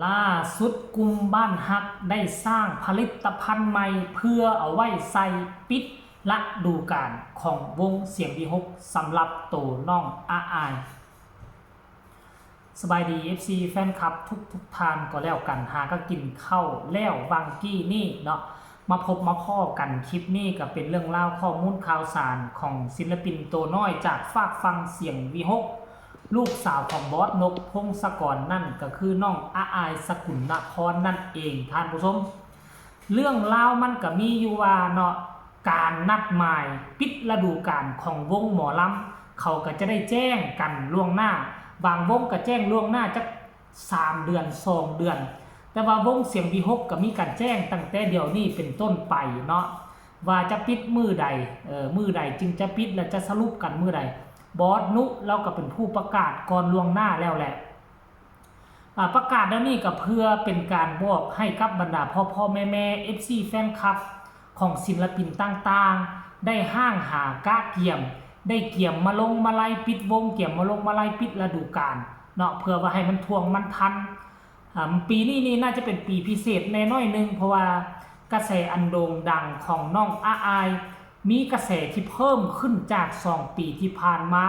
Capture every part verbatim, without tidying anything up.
ล่าสุดกลุ่มบ้านฮักได้สร้างผลิตภัณฑ์ใหม่เพื่อเอาไว้ใส่ปิดฤดูกาลของวงเสียงวีหกสำหรับโตน้องอาอาย สบายดี เอฟซี แฟนคลับทุกทุกท่านก็แล้วกัน หาก็กินข้าวแล้ววังกี้นี่เนาะ มาพบมาพ้อกันคลิปนี้ก็เป็นเรื่องราวข้อมูลข่าวสารของศิลปินโตน้อยจากฟากฝั่งเสียงวีหก ลูกสาวของบอสนกพงศกรนั่นก็คือน้องอาอายสกุลนครนั่นเองท่านผู้ชม เรื่องราวมันก็มีอยู่ว่าเนาะ การนัดหมายปิดฤดูกาลของวงหมอลำเขาก็จะได้แจ้งกันล่วงหน้า บางวงก็แจ้งล่วงหน้าจักสามเดือนสองเดือน แต่ว่าวงเสียงวีหกก็มีการแจ้งตั้งแต่เดี๋ยวนี้เป็นต้นไปเนาะ ว่าจะปิดมื้อใด เออ มื้อใดจึงจะปิดและจะสรุปกันมื้อใด บอสนุเราก็เป็นผู้ประกาศก่อนล่วงหน้าแล้วแหละ อ่า ประกาศแล้วนี่ก็เพื่อเป็นการบอกให้กับบรรดาพ่อพ่อแม่แม่ เอฟซี แฟนคลับของศิลปินต่างๆ ได้ห้างหากะเกียม ได้เกียมมาลงมาไล่ปิดวง เกียมมาลงมาไล่ปิดฤดูกาลเนาะ เพื่อว่าให้มันท่วงมันทัน อ่า ปีนี้นี่น่าจะเป็นปีพิเศษแน่น้อยหนึ่ง เพราะว่ากระแสอันโด่งดังของน้องอาอาย มีกระแสที่เพิ่มขึ้นจากสองปีที่ผ่านมา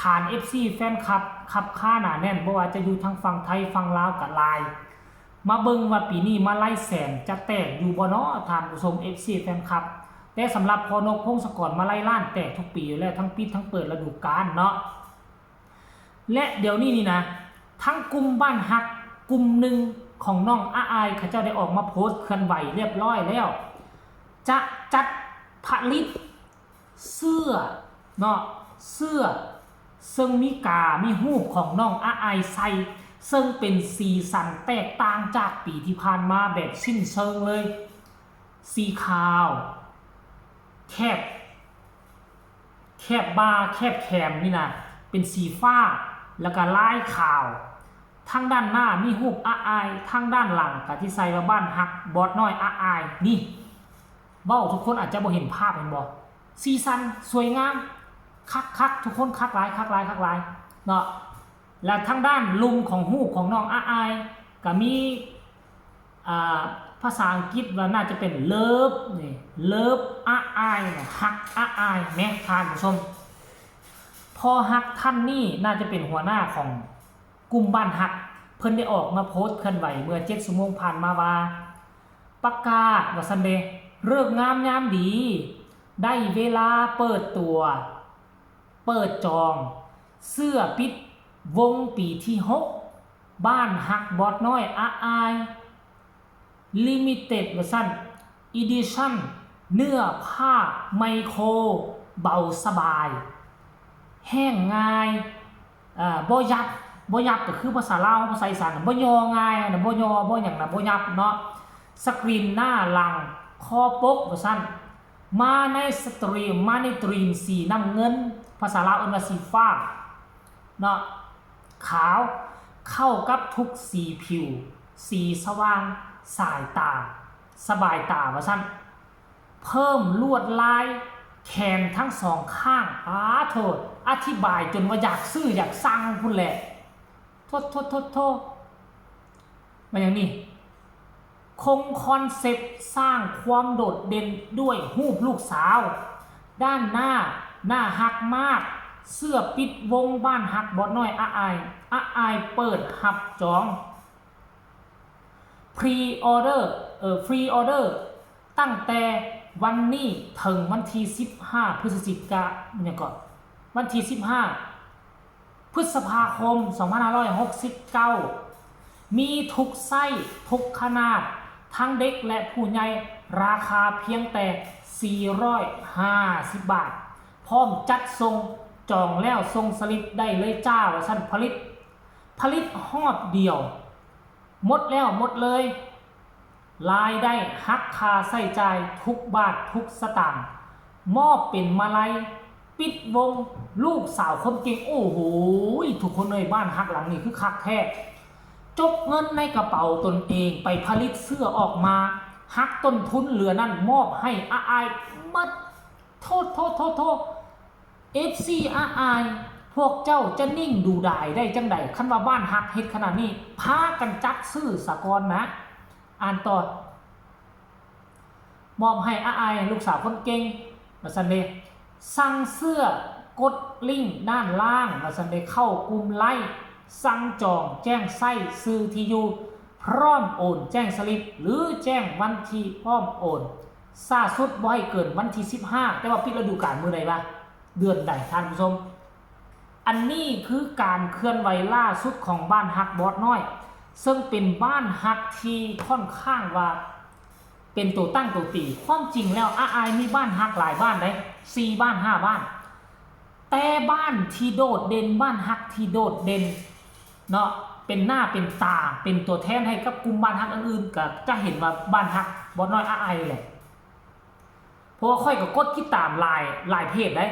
ฐาน เอฟซี แฟนคลับคับค่าหนาแน่น บ่ว่าจะอยู่ทางฝั่งไทยฝั่งลาวก็หลาย มาเบิ่งว่าปีนี้มาลัยแสนจะแตกอยู่บ่เนาะท่านผู้ชม เอฟซี แฟนคลับ แต่สำหรับพ่อนกพงศกรมาลัยล้านแตกทุกปีอยู่แล้ว ทั้งปิดทั้งเปิดฤดูกาลเนาะ และเดี๋ยวนี้นี่นะ ทั้งกลุ่มบ้านฮักกลุ่มหนึ่งของน้องอาอายเขาเจ้าได้ออกมาโพสต์เคลื่อนไหวเรียบร้อยแล้ว จะจัดผลิตเสื้อเนาะ เสื้อซึ่งมีกา มีรูปของน้องอาอายใส่ ซึ่งเป็นสีสันแตกต่างจากปีที่ผ่านมาแบบสิ้นเชิงเลย สีขาว แคบ แคบบ่า แคบแขนนี่นะ เป็นสีฟ้า แล้วก็ลายขาว ทางด้านหน้ามีรูปอาอาย ทางด้านหลังก็ที่ใส่ว่าบ้านฮักบอสน้อยอาอาย นี่ เว้าทุกคนอาจจะบ่เห็นภาพเห็นบ่ สีสันสวยงาม คักคักทุกคนคักหลายคักหลายคักหลายเนาะ และทางด้านลุ่มของรูปของน้องอาอายก็มี อ่า ภาษาอังกฤษว่าน่าจะเป็น love นี่ love อาอายนะฮักอาอายแม่ท่านผู้ชม พ่อฮักท่านนี้น่าจะเป็นหัวหน้าของกลุ่มบ้านฮัก เพิ่นได้ออกมาโพสต์เคลื่อนไหวเมื่อเจ็ดชั่วโมงผ่านมาว่า ประกาศว่าซั่นเด้ ฤกษ์งามยามดี ได้เวลาเปิดตัว เปิดจอง เสื้อปิดวงปีที่หก บ้านฮักบอสน้อยอาอาย limited ว่าซั่น edition เนื้อผ้าไมโคร เบาสบาย แห้งง่าย เอ่อ บ่ยับ บ่ยับก็คือภาษาลาว ภาษาอีสานน่ะ บ่ย่อง่ายนะ บ่ย่อ บ่หยังนะ บ่ยับเนาะ สกรีนหน้าหลัง คอปกว่าซั่น มาในสตรีม มาในตรีมสีน้ำเงิน ภาษาลาวเอิ้นว่าสีฟ้าเนาะ ขาว เข้ากับทุกสีผิว สีสว่าง สายตา สบายตาว่าซั่น เพิ่มลวดลายแขนทั้งสองข้าง อ้าโถ อธิบายจนว่าอยากซื้ออยากสั่งพุ้นแหละ โถ โถ โถ โถ มาอย่างนี้ คงคอนเซปต์สร้างความโดดเด่นด้วยรูปลูกสาว ด้านหน้า น่าฮักมาก เสื้อปิดวงบ้านฮักบอสน้อยอาอาย อาอายเปิดฮับจอง pre order เอ่อ pre order ตั้งแต่วันนี้ถึงวันที่สิบห้า พฤศจิกา เนี่ยก่อน วันที่สิบห้า พฤษภาคม สองพันห้าร้อยหกสิบเก้า มีทุกไซส์ทุกขนาด ทั้งเด็กและผู้ใหญ่ ราคาเพียงแต่ สี่ร้อยห้าสิบ บาท พร้อมจัดส่ง จองแล้วส่งสลิปได้เลยจ้า ว่าซั่น ผลิต ผลิตฮอบเดียว หมดแล้วหมดเลย รายได้หักค่าใช้จ่ายทุกบาททุกสตางค์ มอบเป็นมาลัย ปิดวง ลูกสาวคนเก่ง โอ้โห ทุกคนเลย บ้านฮักหลังนี้คือคักแท้ จกเงินในกระเป๋าตนเองไปผลิตเสื้อออกมา หักต้นทุนเหลือนั่นมอบให้อาอายหมด โถ โถ โถ โถ เอฟซี อาอาย พวกเจ้าจะนิ่งดูดายได้จั่งใด คันว่าบ้านฮักเฮ็ดขนาดนี้ พากันจัดซื้อสะก่อนนะ อ่านต่อ มอบให้อาอายลูกสาวคนเก่ง ว่าซั่นเด้ สั่งเสื้อกดลิงก์ด้านล่าง ว่าซั่นเด้ เข้ากลุ่มไลน์ สั่งจอง แจ้งใช้ชื่อที่อยู่ พร้อมโอน แจ้งสลิป หรือแจ้งวันที่พร้อมโอน ช้าสุดบ่ให้เกินวันที่สิบห้า แต่ว่าปิดฤดูกาลมื้อใดวะ เดือนใด ท่านผู้ชม อันนี้คือการเคลื่อนไหวล่าสุดของบ้านฮักบอสน้อย ซึ่งเป็นบ้านฮักที่ค่อนข้างว่าเป็นตัวตั้งตัวตี ความจริงแล้วอาอายมีบ้านฮักหลายบ้านเด้ สี่บ้าน ห้าบ้าน แต่บ้านที่โดดเด่น บ้านฮักที่โดดเด่นเนาะ เป็นหน้าเป็นตา เป็นตัวแทนให้กับกลุ่มบ้านฮักอื่นๆ ก็จะเห็นว่าบ้านฮักบอสน้อยอาอายแหละ เพราะว่าข้อยก็กดติดตามหลาย หลายเพจได้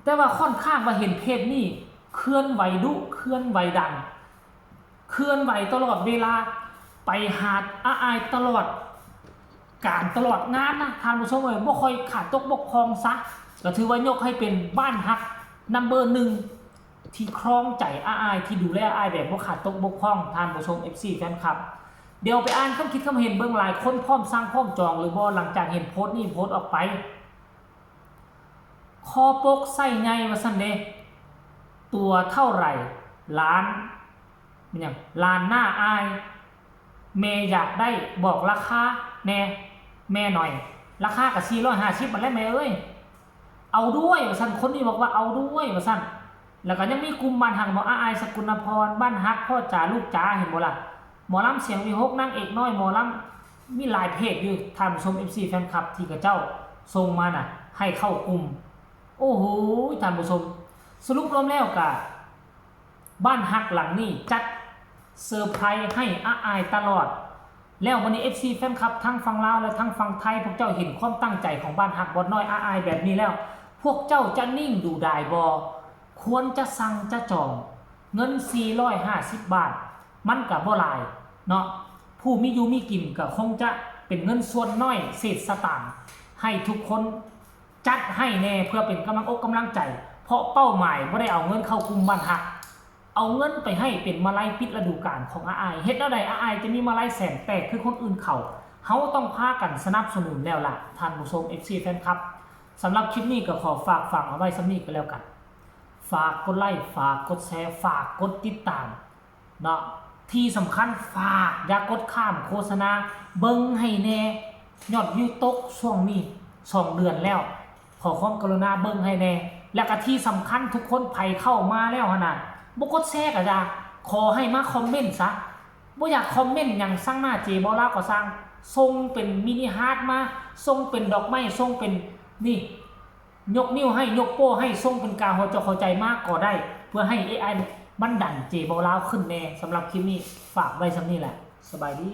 แต่ว่าค่อนข้างว่าเห็นเพจนี้เคลื่อนไหวดุ เคลื่อนไหวดัง เคลื่อนไหวตลอดเวลา ไปหาอาอายตลอด การตลอดงานนะ ท่านผู้ชมเอ้ย บ่ค่อยขาดตกบกพร่องซะ ก็ถือว่ายกให้เป็นบ้านฮัก number หนึ่ง ที่ครองใจอาอาย ที่ดูแลอาอายแบบบ่ขาดตกบกพร่อง ท่านผู้ชม เอฟซี แฟนคลับ เดี๋ยวไปอ่านคำคิดคำเห็นเบิ่ง หลายคนพร้อมสั่งพร้อมจองหรือบ่ หลังจากเห็นโพสต์นี้โพสต์ออกไป คอปกไซส์ใหญ่ว่าซั่นเด้ ตัวเท่าไหร่ ล้าน เป็นหยัง ล้านหน้าอาย แม่อยากได้ บอกราคาแน่ แม่หน่อย ราคาก็สี่ร้อยห้าสิบนั่นแหละแม่เอ้ย เอาด้วยว่าซั่น คนนี้บอกว่าเอาด้วยว่าซั่น แล้วก็ยังมีกลุ่มบ้านฮัก บอกอาอาย สกุณพร บ้านฮัก พ่อจ๋า ลูกจ๋า เห็นบ่ล่ะ หมอลำเสียงวิหก นางเอกน้อย หมอลำ มีหลายเพจอยู่ ท่านผู้ชม เอฟซี แฟนคลับ ที่เขาเจ้าส่งมาน่ะ ให้เข้ากลุ่ม โอ้โห ท่านผู้ชม สรุปรวมแล้วก็ บ้านฮักหลังนี้จัดเซอร์ไพรส์ให้อาอายตลอด แล้ววันนี้ เอฟซี แฟนคลับทั้งฝั่งลาวและทั้งฝั่งไทย พวกเจ้าเห็นความตั้งใจของบ้านฮักบอสน้อยอาอายแบบนี้แล้ว พวกเจ้าจะนิ่งดูดายบ่ ควรจะสั่งจะจอง เงิน สี่ร้อยห้าสิบ บาท มันก็บ่หลายเนาะ ผู้มีอยู่มีกินก็คงจะเป็นเงินส่วนน้อยเศษสตางค์ ให้ทุกคนจัดให้แน่เพื่อเป็นกำลังอกกำลังใจ เพราะเป้าหมายบ่ได้เอาเงินเข้ากลุ่มบ้านฮัก เอาเงินไปให้เป็นมาลัยปิดฤดูกาลของอาอาย เฮ็ดแนวใดอาอายจะมีมาลัยแสนแตกคือคนอื่นเขา เฮาต้องพากันสนับสนุนแล้วล่ะ ท่านผู้ชม เอฟซี แฟนคลับ สำหรับคลิปนี้ก็ขอฝากฝังเอาไว้ส่ำนี้ก็แล้วกัน ฝากกดไลค์ ฝากกดแชร์ ฝากกดติดตามเนาะ ที่สำคัญฝากอย่ากดข้ามโฆษณา เบิ่งให้แน่ ยอดวิวตกช่วงนี้สองเดือนแล้ว ขอความกรุณาเบิ่งให้แน่ แล้วก็ที่สำคัญทุกคนไผเข้ามาแล้วหั่นน่ะ บ่กดแชร์ก็อย่า ขอให้มาคอมเมนต์ซะ บ่อยากคอมเมนต์หยัง สั่งหน้าเจบ่าวลาวก็สั่ง ส่งเป็นมินิฮาร์ทมา ส่งเป็นดอกไม้ ส่งเป็นนี่ ยกนิ้วให้ ยกโป้ให้ ส่งเป็นกาหัวจอกหัวใจมาก็ได้ เพื่อให้ เอไอ มันดันเจบ่าวลาวขึ้นแน่ สำหรับคลิปนี้ฝากไว้ส่ำนี้แหละ สบายดี